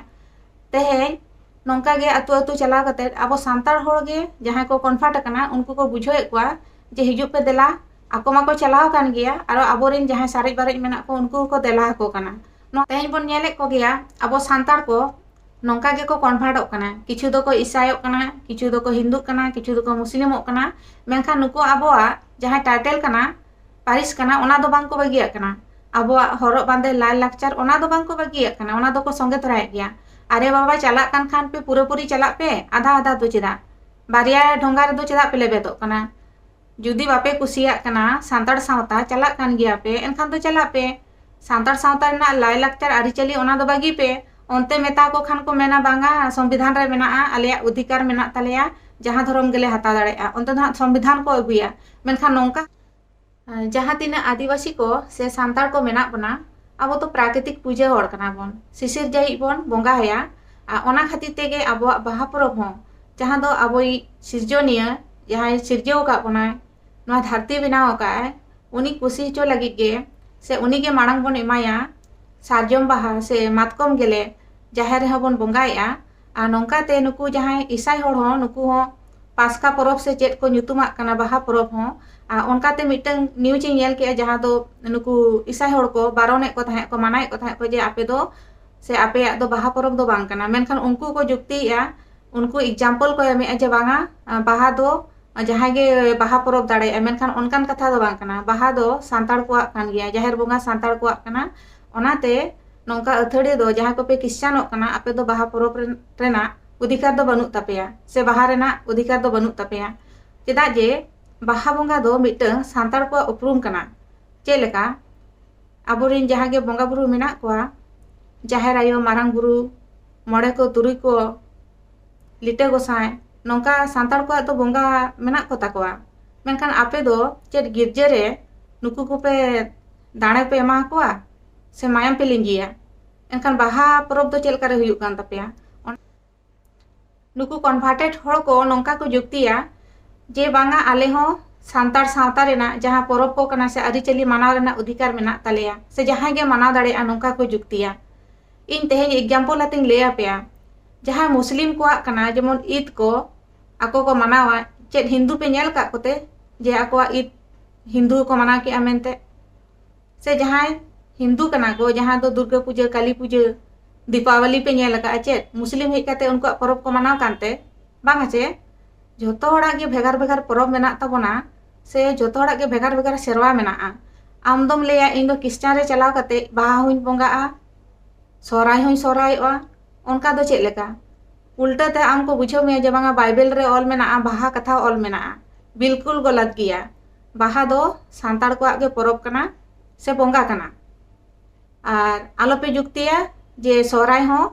ᱛᱮᱦᱮᱧ ᱱᱚᱝᱠᱟ ᱜᱮ ᱟᱹᱛᱩ ᱟᱹᱛᱩ ᱪᱟᱞᱟᱣ ᱠᱟᱛᱮ ᱟᱵᱚ ᱥᱟᱱᱛᱟᱲ ᱦᱚᱲ ᱜᱮ ᱡᱟᱦᱟᱸᱭ ᱠᱚ convert ᱟᱠᱟᱱᱟ, ᱩᱱᱠᱩ ᱠᱚ ᱵᱩᱡᱷᱟᱹᱣᱮᱫ ᱠᱚᱣᱟ ᱡᱮ, "ᱦᱤᱡᱩᱜ ᱯᱮ ᱫᱮᱞᱟ, ᱟᱠᱚ ᱢᱟᱠᱚ ᱪᱟᱞᱟᱣ ᱟᱠᱟᱱ ᱜᱮᱭᱟ, ᱟᱨᱚ ᱟᱵᱚᱨᱮᱱ ᱡᱟᱦᱟᱸᱭ ᱥᱟᱨᱮᱡ ᱵᱟᱨᱮᱡ ᱢᱮᱱᱟᱜ ᱠᱚ, ᱩᱱᱠᱩ ᱦᱚᱸᱠᱚ ᱫᱮᱞᱟ ᱟᱠᱚ ᱠᱟᱱᱟ᱾" ᱱᱚᱣᱟ ᱛᱮᱦᱮᱧ ᱵᱚᱱ ᱧᱮᱞᱮᱫ ᱠᱚᱜᱮᱭᱟ, ᱟᱵᱚ ᱥᱟᱱᱛᱟᱲ ᱠᱚ ᱱᱚᱝᱠᱟ ᱜᱮᱠᱚ convert ᱚᱜ ᱠᱟᱱᱟ᱾ ᱠᱤᱪᱷᱩ ᱫᱚᱠᱚ ᱤᱥᱟᱭᱚᱜ ᱠᱟᱱᱟ, ᱠᱤᱪᱷᱩ ᱫᱚᱠᱚ ᱦᱤᱱᱫᱩᱜ ᱠᱟᱱᱟ, ᱠᱤᱪᱷᱩ ᱫᱚᱠᱚ ᱢᱩᱥᱞᱤᱢᱚᱜ ᱠᱟᱱᱟ, ᱢᱮᱱᱠᱷᱟᱱ ᱱᱩᱠᱩ ᱟᱵᱚᱣᱟᱜ ᱡᱟᱦᱟᱸ title ᱠᱟᱱᱟ, ᱯᱟᱹᱨᱤᱥ ᱠᱟᱱᱟ, ᱚᱱᱟ ᱫᱚ ᱵᱟᱝ ᱠᱚ ᱵᱟᱹᱜᱤᱭᱟᱜ ᱠᱟᱱᱟ᱾ ᱟᱵᱚᱣᱟᱜ ᱦᱚᱨᱚᱜ ᱵᱟᱸᱫᱮ, ᱞᱟᱭ ᱞᱟᱠᱪᱟᱨ, ᱚᱱᱟ ᱫᱚ ᱵᱟᱝ ᱠᱚ ᱵᱟᱹᱜᱤᱭᱟᱜ ᱠᱟᱱᱟ, ᱚᱱᱟ ᱫᱚᱠᱚ ᱥᱚᱸᱜᱮ ᱛᱚᱨᱟᱭᱮᱫ ᱜᱮᱭᱟ᱾ ᱟᱨᱮ ᱵᱟᱵᱟ, ᱪᱟᱞᱟᱜ ᱠᱟᱱ ᱠᱷᱟᱱ ᱯᱮ ᱯᱩᱨᱟᱹᱯᱩᱨᱤ ᱪᱟᱞᱟᱜ ᱯᱮ, ᱟᱫᱷᱟ ᱟᱫᱷᱟ ᱫᱚ ᱪᱮᱫᱟᱜ? ᱵᱟᱨᱭᱟ ᱰᱷᱚᱸᱜᱟ ᱨᱮᱫᱚ ᱪᱮᱫᱟᱜ ᱯᱮ ᱞᱮᱵᱮᱫᱚᱜ ᱠᱟᱱᱟ? ᱡᱩᱫᱤ ᱵᱟᱯᱮ ᱠᱩᱥᱤᱭᱟᱜ ᱠᱟᱱᱟ, ᱥᱟᱱᱛᱟᱲ ᱥᱟᱶᱛᱟ ᱪᱟᱞᱟᱜ ᱠᱟᱱ ᱜᱮᱭᱟ ᱯᱮ, ᱮᱱᱠᱷᱟᱱ ᱫᱚ ᱪᱟᱞᱟᱜ ᱯᱮ᱾ ᱥᱟᱱᱛᱟᱲ ᱥᱟᱶᱛᱟ ᱨᱮᱱᱟᱜ ᱞᱟᱭᱼᱞᱟᱠᱪᱟᱨ ᱟᱹᱨᱤᱪᱟᱹᱞᱤ ᱚᱱᱟ ᱫᱚ ᱵᱟᱹᱜᱤ ᱯᱮ᱾ ᱚᱱᱛᱮ ᱢᱮᱛᱟ ᱠᱚ ᱠᱷᱟᱱ ᱠᱚ ᱢᱮᱱᱟ, "ᱵᱟᱝᱟ, ᱥᱚᱝᱵᱤᱫᱷᱟᱱ ᱨᱮ ᱢᱮᱱᱟᱜᱼᱟ, ᱟᱞᱮᱭᱟᱜ ᱚᱫᱷᱤᱠᱟᱨ ᱢᱮᱱᱟᱜ ᱛᱟᱞᱮᱭᱟ, ᱡᱟᱦᱟᱸ ᱫᱷᱚᱨᱚᱢ ᱜᱮᱞᱮ ᱦᱟᱛᱟᱣ ᱫᱟᱲᱮᱭᱟᱜᱼᱟ᱾" ᱚᱱᱛᱮ ᱫᱚ ᱦᱟᱸᱜ ᱥᱚᱝᱵᱤᱫᱷᱟᱱ ᱠᱚ ᱟᱹᱜᱩᱭᱟ᱾ ᱢᱮᱱᱠᱷᱟᱱ ᱱᱚᱝᱠᱟ, ᱡᱟᱦᱟᱸ ᱛᱤᱱᱟᱹᱜ ᱟᱹᱫᱤᱵᱟᱹᱥᱤ ᱠᱚ ᱥᱮ ᱥᱟᱱᱛᱟᱲ ᱠᱚ ᱢᱮᱱᱟᱜ ᱵᱚᱱᱟ, ᱟᱵᱚ ᱫᱚ ᱯᱨᱟᱠᱨᱤᱛᱤᱠ ᱯᱩᱡᱟᱹ ᱦᱚᱲ ᱠᱟᱱᱟ ᱵᱚᱱ, ᱥᱤᱥᱤᱨ ᱡᱟᱹᱦᱤᱡ ᱵᱚᱱ ᱵᱚᱸᱜᱟᱭᱟ᱾ ᱟᱨ ᱚᱱᱟ ᱠᱷᱟᱹᱛᱤᱨ ᱛᱮᱜᱮ ᱟᱵᱚᱣᱟᱜ ᱵᱟᱦᱟ ᱯᱚᱨᱚᱵᱽ ᱦᱚᱸ, ᱡᱟᱦᱟᱸ ᱫᱚ ᱟᱵᱚᱭᱤᱡ ᱥᱤᱨᱡᱚᱱᱤᱭᱟᱹ, ᱡᱟᱦᱟᱸᱭ ᱥᱤᱨᱡᱟᱹᱣ ᱟᱠᱟᱫ ᱵᱚᱱᱟᱭ, ᱱᱚᱣᱟ ᱫᱷᱟᱹᱨᱛᱤ ᱵᱮᱱᱟᱣ ᱟᱠᱟᱫ ᱟᱭ, ᱩᱱᱤ ᱠᱩᱥᱤ ᱦᱚᱪᱚ ᱞᱟᱹᱜᱤᱫ ᱜᱮ, ᱥᱮ ᱩᱱᱤ ᱜᱮ ᱢᱟᱲᱟᱝ ᱵᱚᱱ ᱮᱢᱟᱭᱟ ᱥᱟᱨᱡᱚᱢ ᱵᱟᱦᱟ ᱥᱮ ᱢᱟᱛᱠᱚᱢ ᱜᱮᱞᱮ, ᱡᱟᱦᱮᱨ ᱨᱮᱦᱚᱸ ᱵᱚᱱ ᱵᱚᱸᱜᱟᱭᱮᱜᱼᱟ᱾ ᱟᱨ ᱱᱚᱝᱠᱟ ᱛᱮ ᱱᱩᱠᱩ ᱡᱟᱦᱟᱸᱭ ᱤᱥᱟᱭ ᱦᱚᱲ ᱦᱚᱸ, ᱱᱩᱠᱩ ᱦᱚᱸ ᱯᱟᱥᱠᱟ ᱯᱚᱨᱚᱵᱽ ᱥᱮ ᱪᱮᱫ ᱠᱚ ᱧᱩᱛᱩᱢᱟᱜ ᱠᱟᱱᱟ ᱵᱟᱦᱟ ᱯᱚᱨᱚᱵᱽ ᱦᱚᱸ᱾ ᱟᱨ ᱚᱱᱠᱟᱛᱮ ᱢᱤᱫᱴᱟᱝ ᱱᱤᱭᱩᱡᱽ ᱤᱧ ᱧᱮᱞ ᱠᱮᱜᱼᱟ, ᱡᱟᱦᱟᱸ ᱫᱚ ᱱᱩᱠᱩ ᱤᱥᱟᱭ ᱦᱚᱲ ᱠᱚ ᱵᱟᱨᱚᱱᱮᱫ ᱠᱚ ᱛᱟᱦᱮᱸᱫ ᱠᱚ, ᱢᱟᱱᱟᱭᱮᱫ ᱠᱚ ᱛᱟᱦᱮᱸᱫ ᱠᱚ ᱡᱮ ᱟᱯᱮ ᱫᱚ ᱥᱮ ᱟᱯᱮᱭᱟᱜ ᱫᱚ ᱵᱟᱦᱟ ᱯᱚᱨᱚᱵᱽ ᱫᱚ ᱵᱟᱝ ᱠᱟᱱᱟ᱾ ᱢᱮᱱᱠᱷᱟᱱ ᱩᱱᱠᱩ ᱠᱚ ᱡᱩᱠᱛᱤᱭᱮᱫᱼᱟ, ᱩᱱᱠᱩ ᱮᱠᱡᱟᱢᱯᱚᱞ ᱠᱚ ᱮᱢᱮᱫᱼᱟ ᱡᱮ ᱵᱟᱝᱟ, ᱵᱟᱦᱟ ᱫᱚ ᱡᱟᱦᱟᱸᱭ ᱜᱮ ᱵᱟᱦᱟ ᱯᱚᱨᱚᱵᱽ ᱫᱟᱲᱮᱭᱟᱜᱼᱟ, ᱢᱮᱱᱠᱷᱟᱱ ᱚᱱᱠᱟᱱ ᱠᱟᱛᱷᱟ ᱫᱚ ᱵᱟᱝ ᱠᱟᱱᱟ᱾ ᱵᱟᱦᱟ ᱫᱚ ᱥᱟᱱᱛᱟᱲ ᱠᱚᱣᱟᱜ ᱠᱟᱱ ᱜᱮᱭᱟ, ᱡᱟᱦᱮᱨ ᱵᱚᱸᱜᱟ ᱥᱟᱱᱛᱟᱲ ᱠᱚᱣᱟᱜ ᱠᱟᱱᱟ᱾ ᱚᱱᱟᱛᱮ ᱱᱚᱝᱠᱟ ᱟᱹᱛᱷᱟᱹᱲᱤ ᱫᱚ ᱡᱟᱦᱟᱸᱭ ᱠᱚᱯᱮ ᱠᱷᱨᱤᱥᱪᱟᱱᱚᱜ ᱠᱟᱱᱟ, ᱟᱯᱮ ᱫᱚ ᱵᱟᱦᱟ ᱯᱚᱨᱚᱵᱽ ᱨᱮᱱ-, ᱨᱮᱱᱟᱜ ᱚᱫᱷᱤᱠᱟᱨ ᱫᱚ ᱵᱟᱹᱱᱩᱜ ᱛᱟᱯᱮᱭᱟ, ᱥᱮ ᱵᱟᱦᱟ ᱨᱮᱱᱟᱜ ᱚᱫᱷᱤᱠᱟᱨ ᱫᱚ ᱵᱟᱹᱱᱩᱜ ᱛᱟᱯᱮᱭᱟ᱾ ᱪᱮᱫᱟᱜ ᱡᱮ ᱵᱟᱦᱟ ᱵᱚᱸᱜᱟ ᱫᱚ ᱢᱤᱫᱴᱟᱝ ᱥᱟᱱᱛᱟᱲ ᱠᱚᱣᱟᱜ ᱩᱯᱨᱩᱢ ᱠᱟᱱᱟ᱾ ᱪᱮᱫ ᱞᱮᱠᱟ ᱟᱵᱚᱨᱮᱱ ᱡᱟᱦᱟᱸ ᱜᱮ ᱵᱚᱸᱜᱟ ᱵᱩᱨᱩ ᱢᱮᱱᱟᱜ ᱠᱚᱣᱟ, ᱡᱟᱦᱮᱨ ᱟᱭᱳ, ᱢᱟᱨᱟᱝ ᱵᱩᱨᱩ, ᱢᱚᱬᱮ ᱠᱚ, ᱛᱩᱨᱩᱭ ᱠᱚ, ᱞᱤᱴᱟᱹ ᱜᱚᱸᱥᱟᱭ, ᱱᱚᱝᱠᱟ ᱥᱟᱱᱛᱟᱲ ᱠᱚᱣᱟᱜ ᱫᱚ ᱵᱚᱸᱜᱟ ᱢᱮᱱᱟᱜ ᱠᱚ ᱛᱟᱠᱚᱣᱟ᱾ ᱢᱮᱱᱠᱷᱟᱱ ᱟᱯᱮ ᱫᱚ ᱪᱮᱫ ᱜᱤᱨᱡᱟᱹ ᱨᱮ ᱱᱩᱠᱩ ᱠᱚᱯᱮ ᱫᱟᱲᱮ ᱯᱮ ᱮᱢᱟ ᱠᱚᱣᱟ ᱥᱮ ᱢᱟᱭᱟᱢ ᱯᱮ ᱞᱤᱸᱡᱤᱭᱟ? ᱮᱱᱠᱷᱟᱱ ᱵᱟᱦᱟ ᱯᱚᱨᱚᱵᱽ ᱫᱚ ᱪᱮᱫ ᱞᱮᱠᱟᱨᱮ ᱦᱩᱭᱩᱜ ᱠᱟᱱ ᱛᱟᱯᱮᱭᱟ? ᱱᱩᱠᱩ ᱠᱚᱱᱵᱷᱟᱨᱴᱮᱰ ᱦᱚᱲ ᱠᱚ ᱱᱚᱝᱠᱟ ᱠᱚ ᱡᱩᱠᱛᱤᱭᱟ ᱡᱮ ᱵᱟᱝᱟ, ᱟᱞᱮ ᱦᱚᱸ ᱥᱟᱱᱛᱟᱲ ᱥᱟᱶᱛᱟ ᱨᱮᱱᱟᱜ ᱡᱟᱦᱟᱸ ᱯᱚᱨᱚᱵᱽ ᱠᱚ ᱠᱟᱱᱟ ᱥᱮ ᱟᱹᱨᱤᱪᱟᱹᱞᱤ ᱢᱟᱱᱟᱣ ᱨᱮᱱᱟᱜ ᱚᱫᱷᱤᱠᱟᱨ ᱢᱮᱱᱟᱜ ᱛᱟᱞᱮᱭᱟ, ᱥᱮ ᱡᱟᱦᱟᱸᱭ ᱜᱮ ᱢᱟᱱᱟᱣ ᱫᱟᱲᱮᱭᱟᱜᱼᱟ, ᱱᱚᱝᱠᱟ ᱠᱚ ᱡᱩᱠᱛᱤᱭᱟ᱾ ᱤᱧ ᱛᱮᱦᱮᱧ ᱮᱠᱡᱟᱢᱯᱚᱞ ᱟᱛᱮᱧ ᱞᱟᱹᱭ ᱟᱯᱮᱭᱟ, ᱡᱟᱦᱟᱸ ᱢᱩᱥᱞᱤᱢ ᱠᱚᱣᱟᱜ ᱠᱟᱱᱟ, ᱡᱮᱢᱚᱱ ᱤᱫ ᱠᱚ ᱟᱠᱚ ᱠᱚ ᱢᱟᱱᱟᱣᱟ, ᱪᱮᱫ ᱦᱤᱱᱫᱩ ᱯᱮ ᱧᱮᱞ ᱟᱠᱟᱫ ᱠᱚᱛᱮ ᱡᱮ ᱟᱠᱚᱣᱟᱜ ᱤᱫ ᱦᱤᱱᱫᱩ ᱠᱚ ᱢᱟᱱᱟᱣ ᱠᱮᱜᱼᱟ ᱢᱮᱱᱛᱮ? ᱥᱮ ᱡᱟᱦᱟᱸᱭ ᱦᱤᱱᱫᱩ ᱠᱟᱱᱟ ᱠᱚ, ᱡᱟᱦᱟᱸ ᱫᱚ ᱫᱩᱨᱜᱟᱹ ᱯᱩᱡᱟᱹ, ᱠᱟᱞᱤ ᱯᱩᱡᱟᱹ, ᱫᱤᱯᱟᱵᱟᱞᱤ ᱯᱮ ᱧᱮᱞ ᱟᱠᱟᱫᱼᱟ, ᱪᱮᱫ ᱢᱩᱥᱞᱤᱢ ᱦᱮᱡ ᱠᱟᱛᱮ ᱩᱱᱠᱩᱣᱟᱜ ᱯᱚᱨᱚᱵᱽ ᱠᱚ ᱢᱟᱱᱟᱣ ᱠᱟᱱᱛᱮ? ᱵᱟᱝᱟ ᱪᱮ? ᱡᱷᱚᱛᱚ ᱦᱚᱲᱟᱜ ᱜᱮ ᱵᱷᱮᱜᱟᱨ ᱵᱷᱮᱜᱟᱨ ᱯᱚᱨᱚᱵᱽ ᱢᱮᱱᱟᱜ ᱛᱟᱵᱚᱱᱟ, ᱥᱮ ᱡᱷᱚᱛᱚ ᱦᱚᱲᱟᱜ ᱜᱮ ᱵᱷᱮᱜᱟᱨ ᱵᱷᱮᱜᱟᱨ ᱥᱮᱨᱣᱟ ᱢᱮᱱᱟᱜᱼᱟ᱾ ᱟᱢ ᱫᱚᱢ ᱞᱟᱹᱭᱟ, "ᱤᱧ ᱫᱚ ᱠᱷᱨᱤᱥᱪᱟᱱ ᱨᱮ ᱪᱟᱞᱟᱣ ᱠᱟᱛᱮ ᱵᱟᱦᱟ ᱦᱚᱸᱧ ᱵᱚᱸᱜᱟᱜᱼᱟ, ᱥᱚᱦᱨᱟᱭ ᱦᱚᱸᱧ ᱥᱚᱦᱨᱟᱭᱚᱜᱼᱟ", ᱚᱱᱠᱟ ᱫᱚ ᱪᱮᱫ ᱞᱮᱠᱟ? ᱩᱞᱴᱟᱹ ᱛᱮ ᱟᱢ ᱠᱚ ᱵᱩᱡᱷᱟᱹᱣ ᱢᱮᱭᱟ ᱡᱮ ᱵᱟᱝᱟ, ᱵᱟᱭᱵᱮᱞ ᱨᱮ ᱚᱞ ᱢᱮᱱᱟᱜᱼᱟ, ᱵᱟᱦᱟ ᱠᱟᱛᱷᱟ ᱚᱞ ᱢᱮᱱᱟᱜᱼᱟ᱾ ᱵᱤᱞᱠᱩᱞ ᱜᱚᱞᱟᱛ ᱜᱮᱭᱟ᱾ ᱵᱟᱦᱟ ᱫᱚ ᱥᱟᱱᱛᱟᱲ ᱠᱚᱣᱟᱜ ᱜᱮ ᱯᱚᱨᱚᱵᱽ ᱠᱟᱱᱟ ᱥᱮ ᱵᱚᱸᱜᱟ ᱠᱟᱱᱟ᱾ ᱟᱨ ᱟᱞᱚᱯᱮ ᱡᱩᱠᱛᱤᱭᱟ ᱡᱮ ᱥᱚᱦᱨᱟᱭ ᱦᱚᱸ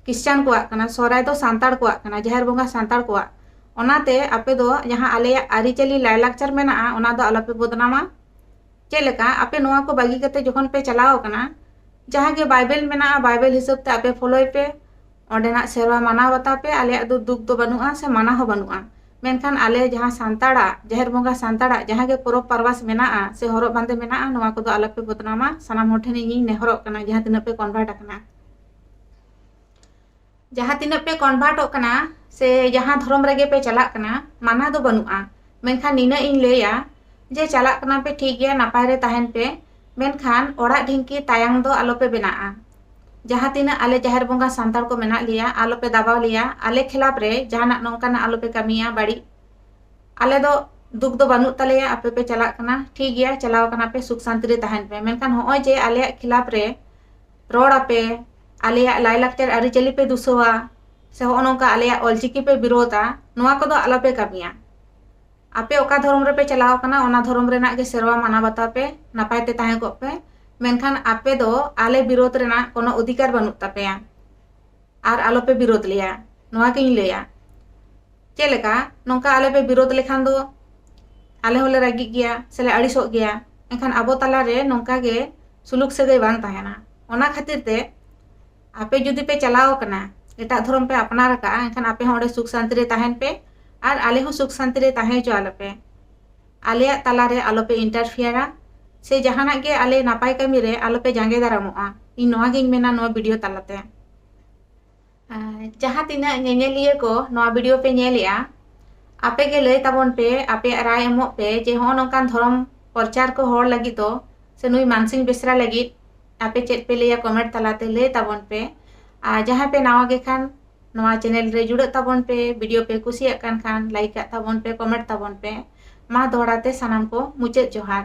ᱠᱷᱨᱤᱥᱪᱟᱱ ᱠᱚᱣᱟᱜ ᱠᱟᱱᱟ, ᱥᱚᱦᱨᱟᱭ ᱫᱚ ᱥᱟᱱᱛᱟᱲ ᱠᱚᱣᱟᱜ ᱠᱟᱱᱟ, ᱡᱟᱦᱮᱨ ᱵᱚᱸᱜᱟ ᱥᱟᱱᱛᱟᱲ ᱠᱚᱣᱟᱜ᱾ ᱚᱱᱟᱛᱮ ᱟᱯᱮ ᱫᱚ ᱡᱟᱦᱟᱸ ᱟᱞᱮᱭᱟᱜ ᱟᱹᱨᱤᱪᱟᱹᱞᱤ ᱞᱟᱭᱞᱟᱠᱪᱟᱨ ᱢᱮᱱᱟᱜᱼᱟ, ᱚᱱᱟ ᱫᱚ ᱟᱞᱚᱯᱮ ᱵᱚᱫᱱᱟᱢᱟ᱾ ᱪᱮᱫ ᱞᱮᱠᱟ ᱟᱯᱮ ᱱᱚᱣᱟ ᱠᱚ ᱵᱟᱹᱜᱤ ᱠᱟᱛᱮ ᱡᱚᱠᱷᱚᱱ ᱯᱮ ᱪᱟᱞᱟᱣ ᱟᱠᱟᱱᱟ, ᱡᱟᱦᱟᱸ ᱜᱮ ᱵᱟᱭᱵᱮᱞ ᱢᱮᱱᱟᱜᱼᱟ, ᱵᱟᱭᱵᱮᱞ ᱦᱤᱥᱟᱹᱵ ᱛᱮ ᱟᱯᱮ ᱯᱷᱚᱞᱳᱭ ᱯᱮ, ᱚᱸᱰᱮᱱᱟᱜ ᱥᱮᱨᱣᱟ ᱢᱟᱱᱟᱣ ᱵᱟᱛᱟᱣ ᱯᱮ, ᱟᱞᱮᱭᱟᱜ ᱫᱚ ᱫᱩᱠ ᱫᱚ ᱵᱟᱹᱱᱩᱜᱼᱟ ᱥᱮ ᱢᱟᱱᱟ ᱦᱚᱸ ᱵᱟᱹᱱᱩᱜᱼᱟ᱾ ᱢᱮᱱᱠᱷᱟᱱ ᱟᱞᱮ ᱡᱟᱦᱟᱸ ᱥᱟᱱᱛᱟᱲᱟᱜ, ᱡᱟᱦᱮᱨ ᱵᱚᱸᱜᱟ ᱥᱟᱱᱛᱟᱲᱟᱜ ᱡᱟᱦᱟᱸ ᱜᱮ ᱯᱚᱨᱚᱵᱽ ᱯᱟᱨᱵᱟᱥ ᱢᱮᱱᱟᱜᱼᱟ ᱥᱮ ᱦᱚᱨᱚᱜ ᱵᱟᱸᱫᱮ ᱢᱮᱱᱟᱜᱼᱟ, ᱱᱚᱣᱟ ᱠᱚᱫᱚ ᱟᱞᱚᱯᱮ ᱵᱚᱫᱱᱟᱢᱟ᱾ ᱥᱟᱱᱟᱢ ᱦᱚᱲ ᱴᱷᱮᱱ ᱤᱧᱤᱧ ᱱᱮᱦᱚᱨᱚᱜ ᱠᱟᱱᱟ, ᱡᱟᱦᱟᱸ ᱛᱤᱱᱟᱹᱜ ᱯᱮ ᱠᱚᱱᱵᱷᱟᱨᱴ ᱟᱠᱟᱱᱟ᱾ ᱡᱟᱦᱟᱸ ᱛᱤᱱᱟᱹᱜ ᱯᱮ ᱠᱚᱱᱵᱷᱟᱨᱴᱚᱜ ᱠᱟᱱᱟ ᱥᱮ ᱡᱟᱦᱟᱸ ᱫᱷᱚᱨᱚᱢ ᱨᱮᱜᱮ ᱯᱮ ᱪᱟᱞᱟᱜ ᱠᱟᱱᱟ, ᱢᱟᱱᱟ ᱫᱚ ᱵᱟᱹᱱᱩᱜᱼᱟ᱾ ᱢᱮᱱᱠᱷᱟᱱ ᱱᱤᱱᱟᱹᱜ ᱤᱧ ᱞᱟᱹᱭᱟ ᱡᱮ ᱪᱟᱞᱟᱜ ᱠᱟᱱᱟ ᱯᱮ ᱴᱷᱤᱠ ᱜᱮᱭᱟ, ᱱᱟᱯᱟᱭ ᱨᱮ ᱛᱟᱦᱮᱱ ᱯᱮ, ᱢᱮᱱᱠᱷᱟᱱ ᱚᱲᱟᱜ ᱰᱷᱤᱝᱠᱤ ᱛᱟᱭᱟᱝ ᱫᱚ ᱟᱞᱚᱯᱮ ᱵᱮᱱᱟᱜᱼᱟ᱾ ᱡᱟᱦᱟᱸ ᱛᱤᱱᱟᱹᱜ ᱟᱞᱮ ᱡᱟᱦᱮᱨ ᱵᱚᱸᱜᱟ ᱥᱟᱱᱛᱟᱲ ᱠᱚ ᱢᱮᱱᱟᱜ ᱞᱮᱭᱟ, ᱟᱞᱚᱯᱮ ᱫᱟᱵᱟᱣ ᱞᱮᱭᱟ, ᱟᱞᱮ ᱠᱷᱤᱞᱟᱯ ᱨᱮ ᱡᱟᱦᱟᱱᱟᱜ ᱱᱚᱝᱠᱟᱱᱟᱜ ᱟᱞᱚᱯᱮ ᱠᱟᱹᱢᱤᱭᱟ ᱵᱟᱹᱲᱤᱡ᱾ ᱟᱞᱮ ᱫᱚ ᱫᱩᱠ ᱫᱚ ᱵᱟᱹᱱᱩᱜ ᱛᱟᱞᱮᱭᱟ, ᱟᱯᱮ ᱯᱮ ᱪᱟᱞᱟᱜ ᱠᱟᱱᱟ ᱴᱷᱤᱠ ᱜᱮᱭᱟ, ᱪᱟᱞᱟᱣ ᱠᱟᱱᱟ ᱯᱮ, ᱥᱩᱠ ᱥᱟᱱᱛᱤ ᱨᱮ ᱛᱟᱦᱮᱱ ᱯᱮ, ᱢᱮᱱᱠᱷᱟᱱ ᱦᱚᱸᱜᱼᱚᱭ ᱡᱮ ᱟᱞᱮᱭᱟᱜ ᱠᱷᱤᱞᱟᱯ ᱨᱮ ᱨᱚᱲ ᱟᱯᱮ, ᱟᱞᱮᱭᱟᱜ ᱞᱟᱭᱞᱟᱠᱪᱟᱨ ᱟᱹᱨᱤᱪᱟᱹᱞᱤ ᱯᱮ ᱫᱩᱥᱟᱹᱣᱟ, ᱥᱮ ᱦᱚᱸᱜᱼᱚ ᱱᱚᱝᱠᱟ ᱟᱞᱮᱭᱟᱜ ᱚᱞᱪᱤᱠᱤ ᱯᱮ ᱵᱤᱨᱳᱫᱟ, ᱱᱚᱣᱟ ᱠᱚᱫᱚ ᱟᱞᱚᱯᱮ ᱠᱟᱹᱢᱤᱭᱟ᱾ ᱟᱯᱮ ᱚᱠᱟ ᱫᱷᱚᱨᱚᱢ ᱨᱮᱯᱮ ᱪᱟᱞᱟᱣ ᱠᱟᱱᱟ, ᱚᱱᱟ ᱫᱷᱚᱨᱚᱢ ᱨᱮᱱᱟᱜ ᱜᱮ ᱥᱮᱨᱣᱟ ᱢᱟᱱᱟᱣ ᱵᱟᱛᱟᱣ ᱯᱮ, ᱱᱟᱯᱟᱭ ᱛᱮ ᱛᱟᱦᱮᱸ ᱠᱚᱜ ᱯᱮ, ᱢᱮᱱᱠᱷᱟᱱ ᱟᱯᱮ ᱫᱚ ᱟᱞᱮ ᱵᱤᱨᱳᱫ ᱨᱮᱱᱟᱜ ᱠᱳᱱᱳ ᱚᱫᱷᱤᱠᱟᱨ ᱵᱟᱹᱱᱩᱜ ᱛᱟᱯᱮᱭᱟ᱾ ᱟᱨ ᱟᱞᱚᱯᱮ ᱵᱤᱨᱳᱫ ᱞᱮᱭᱟ, ᱱᱚᱣᱟ ᱜᱤᱧ ᱞᱟᱹᱭᱟ᱾ ᱪᱮᱫ ᱞᱮᱠᱟ ᱱᱚᱝᱠᱟ ᱟᱞᱮ ᱯᱮ ᱵᱤᱨᱳᱫ ᱞᱮᱠᱷᱟᱱ ᱫᱚ ᱟᱞᱮ ᱦᱚᱸᱞᱮ ᱨᱟᱹᱜᱤᱜ ᱜᱮᱭᱟ ᱥᱮᱞᱮ ᱟᱹᱲᱤᱥᱚᱜ ᱜᱮᱭᱟ, ᱮᱱᱠᱷᱟᱱ ᱟᱵᱚ ᱛᱟᱞᱟᱨᱮ ᱱᱚᱝᱠᱟ ᱜᱮ ᱥᱩᱞᱩᱠ ᱥᱟᱹᱜᱟᱹᱭ ᱵᱟᱝ ᱛᱟᱦᱮᱱᱟ᱾ ᱚᱱᱟ ᱠᱷᱟᱹᱛᱤᱨ ᱛᱮ ᱟᱯᱮ ᱡᱩᱫᱤ ᱯᱮ ᱪᱟᱞᱟᱣ ᱟᱠᱟᱱᱟ, ᱮᱴᱟᱜ ᱫᱷᱚᱨᱚᱢ ᱯᱮ ᱟᱯᱱᱟᱨ ᱟᱠᱟᱫᱼᱟ, ᱮᱱᱠᱷᱟᱱ ᱟᱯᱮ ᱦᱚᱸ ᱚᱸᱰᱮ ᱥᱩᱠ ᱥᱟᱱᱛᱤ ᱨᱮ ᱛᱟᱦᱮᱱ ᱯᱮ ᱟᱨ ᱟᱞᱮ ᱦᱚᱸ ᱥᱩᱠ ᱥᱟᱱᱛᱤ ᱨᱮ ᱛᱟᱦᱮᱸ ᱦᱚᱪᱚ ᱟᱞᱮᱯᱮ᱾ ᱟᱞᱮᱭᱟᱜ ᱛᱟᱞᱟᱨᱮ ᱟᱞᱚᱯᱮ ᱤᱱᱴᱟᱨᱯᱷᱤᱭᱟᱨᱟ ᱥᱮ ᱡᱟᱦᱟᱱᱟᱜ ᱜᱮ ᱟᱞᱮ ᱱᱟᱯᱟᱭ ᱠᱟᱹᱢᱤ ᱨᱮ ᱟᱞᱚᱯᱮ ᱡᱟᱸᱜᱮ ᱫᱟᱨᱟᱢᱚᱜᱼᱟ᱾ ᱤᱧ ᱱᱚᱣᱟ ᱜᱤᱧ ᱢᱮᱱᱟ ᱱᱚᱣᱟ ᱵᱷᱤᱰᱤᱭᱳ ᱛᱟᱞᱟᱛᱮ᱾ ᱟᱨ ᱡᱟᱦᱟᱸ ᱛᱤᱱᱟᱹᱜ ᱧᱮᱧᱮᱞᱤᱭᱟᱹ ᱠᱚ ᱱᱚᱣᱟ ᱵᱷᱤᱰᱤᱭᱳ ᱯᱮ ᱧᱮᱞᱮᱜᱼᱟ, ᱟᱯᱮ ᱜᱮ ᱞᱟᱹᱭ ᱛᱟᱵᱚᱱ ᱯᱮ, ᱟᱯᱮᱭᱟᱜ ᱨᱟᱭ ᱮᱢᱚᱜ ᱯᱮ ᱡᱮ ᱦᱚᱸᱜᱼᱚ ᱱᱚᱝᱠᱟᱱ ᱫᱷᱚᱨᱚᱢ ᱯᱨᱚᱪᱟᱨ ᱠᱚ ᱦᱚᱲ ᱞᱟᱹᱜᱤᱫ ᱫᱚ ᱥᱮ ᱱᱩᱭ ᱢᱟᱱᱥᱤᱝ ᱵᱮᱥᱨᱟ ᱞᱟᱹᱜᱤᱫ ᱟᱯᱮ ᱪᱮᱫ ᱯᱮ ᱞᱟᱹᱭᱟ, ᱠᱚᱢᱮᱱᱴ ᱛᱟᱞᱟᱛᱮ ᱞᱟᱹᱭ ᱛᱟᱵᱚᱱ ᱯᱮ᱾ ᱟᱨ ᱡᱟᱦᱟᱸᱭ ᱯᱮ ᱱᱟᱣᱟ ᱜᱮ ᱠᱷᱟᱱ ᱱᱚᱣᱟ ᱪᱮᱱᱮᱞ ᱨᱮ ᱡᱩᱲᱟᱹᱜ ᱛᱟᱵᱚᱱ ᱯᱮ, ᱵᱷᱤᱰᱤᱭᱳ ᱯᱮ ᱠᱩᱥᱤᱭᱟᱜ ᱠᱟᱱ ᱠᱷᱟᱱ ᱞᱟᱭᱤᱠ ᱟᱜ ᱛᱟᱵᱚᱱ ᱯᱮ, ᱠᱚᱢᱮᱱᱴ ᱛᱟᱵᱚᱱ ᱯᱮ᱾ ᱢᱟ ᱫᱚᱦᱲᱟ ᱛᱮ ᱥᱟᱱᱟᱢ ᱠᱚ ᱢᱩᱪᱟᱹᱫ ᱡᱚᱦᱟᱨ᱾